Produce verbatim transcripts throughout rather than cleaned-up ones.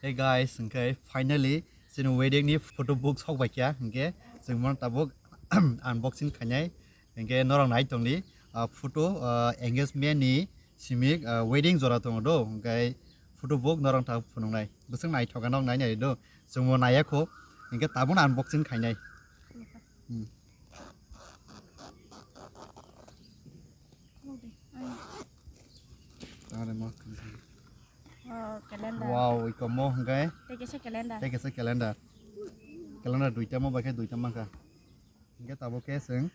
Hey guys, hwnkhe finally chini wedding ni photo book sok bai kha, hwnkhe chwng bono tabuk unboxing khainai, hwnkhe norok nai tongdi, ah, photo, ah, engagement ni simi, ah, wedding jora tongo do, hwnkhe photo book norok tabuk phunuknai, bwswk naithok khe norok nai nai do, chwngbo naiya kho, hwnkhe tabukno unboxing khainai. Hmm. Tare mo. Oh, calendar. Wow, iko mo hwnkhe. Tei kaisa calendar. Tei kaisa calendar. Calendar duita mo bai khe duita mankha. Hwnkhe tabuk khe chwng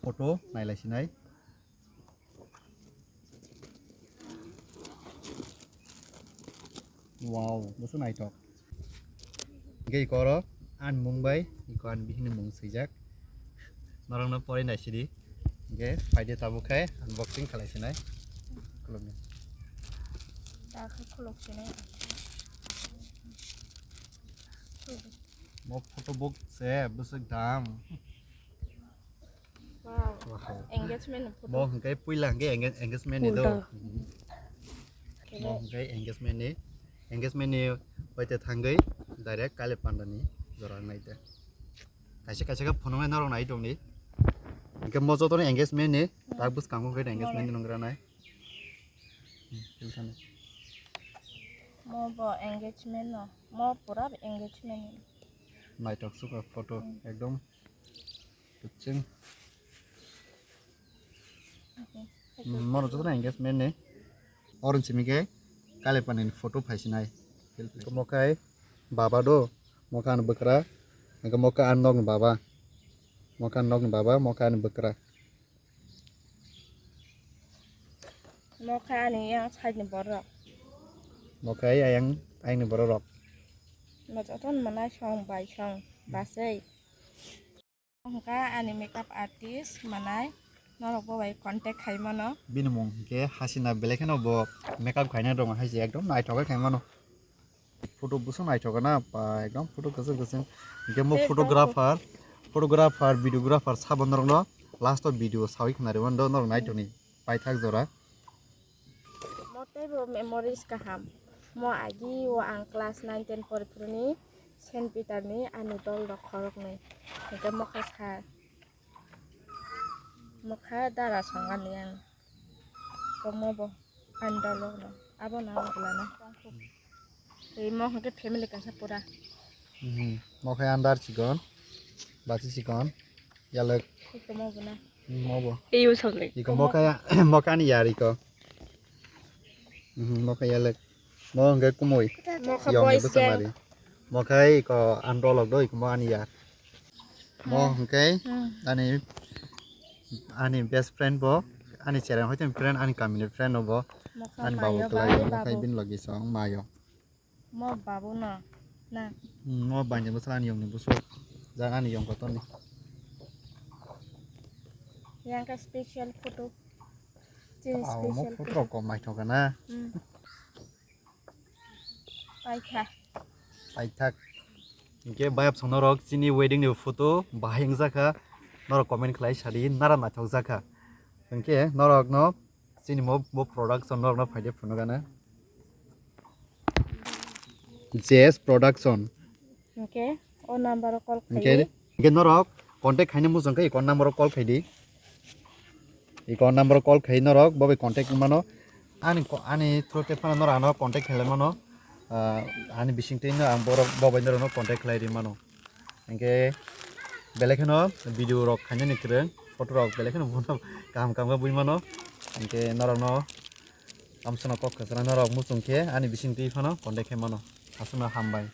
photo nailai sinai. Wow, bwswk naithok. Hwnkhe iko oro ani mung bai, iko ani bihikni mung swijak. Norokno pore naisidi. Hwnkhe phaidi tabuk khe unboxing khalai sinai. Khulumya. Da khe khuluk sinai. Mo photo book se bwswk dam. Wow. Wow. Engagement ni photo. Mo hwnkhe puila hwnkhe enge-, engagement ni do. Puila. Mo hwnkhe engagement ni, engagement ni bai te thangwi direct kaile panda ni jora nai te. Kaisa kaisa khe phunuknai norok nai tongdi. Hwnkhe mo jotono engagement ni tak bwskango khe engagement ni nungra nai. Hmm, philsani. Mo bo engagement no, mo pura engagement ni. Naithok suka photo ekdom. Kuching. Mono jotono engagement ni. Orange simi khe kaile panda ni photo phai sinai. Mo khe baba do, mo khe ani bwkra, hwnkhe mo khe ani nokni baba. Mo khe ani nokni baba, mo khe ani bwkra. Mo khe ani yang side ni borok. Mo khe ayang ayang ni borok rok. Mo jotono mwnai song bai song basai. Hwnkha ani makeup artist manai norok bo bai contact khai mano. Bini mung hwnkhe Hasina, belai kheno bo makeup khaina tongo hai se ekdom naithok khe khai mano. Photo bwswk naithok na pa ekdom photo kwchwng kwchwng. Hwnkhe mo photographer, photographer, videographer sabo norokno last o video sawi khna rwmani do norok naithokni paithak jora. Mo teibo memories kaham. Mo agi o ang class nine ten pori phuruni Saint Peter ni ani dol rok khoroknwi. Hwnkhe mo kha sir. Mo kha dara songani ang. Komo bo ani dol rokno. Abo na abo lana. Tei mo hwnkhe family kaisa pura. Mhm. Mo khe andar chikon. Basi chikon. Yalwk. Iko mo bo na. Mo bo. Iyo song le. Iko mo kaya, mo kani yar iko. Mhm, mo kaya lek. Mo hwnkhe kumui. Mo kha yong boys ni bwsa gang. Mari. Mo khe iko androlok do iko mo ani yar. Mo hwnkhe ani, ani best friend bo, ani chereng hoite friend, ani kamini friend bo. Mo kha ani babu mayo, klai babu, mo khe babu. Bin logi song mayo. Mo babu no, na? Hmm, mo banja bwswk ani yongni bwswk. Jang ani yong kotorni. Yang khe special photo. Chini special photo. Wow, mo photo rok kok naithok na. Hmm. Paikha. Paithak. Hwnkhe bayap song norok chini wedding ni photo bahai wngjakha. Norok comment khlai sadi nara naithok jakha. Hwnkhe norok no Chini mo, mo production norok no phaide phunukana. J S Production. Hwnkhe o number o call khaidi. Hwnkhe, hwnkhe norok contact khaina muchung khe iko number o call khaidi. Iko number o call khai norok bo bai contact mano. Ani ko-, ani through te phano norok ano contact khlai mano. Ah, ani bising twi no ang borok bo bai norok no contact khlai ri mano. Hwnkhe belai kheno video rok khainani kwrwng, photo rok belai kheno bono kaham kaham khe bui mano. Hwnkhe norokno amsano kok kwchwna norok muchung khe ani bising twi phano contact khe mano. Aswkno hambai.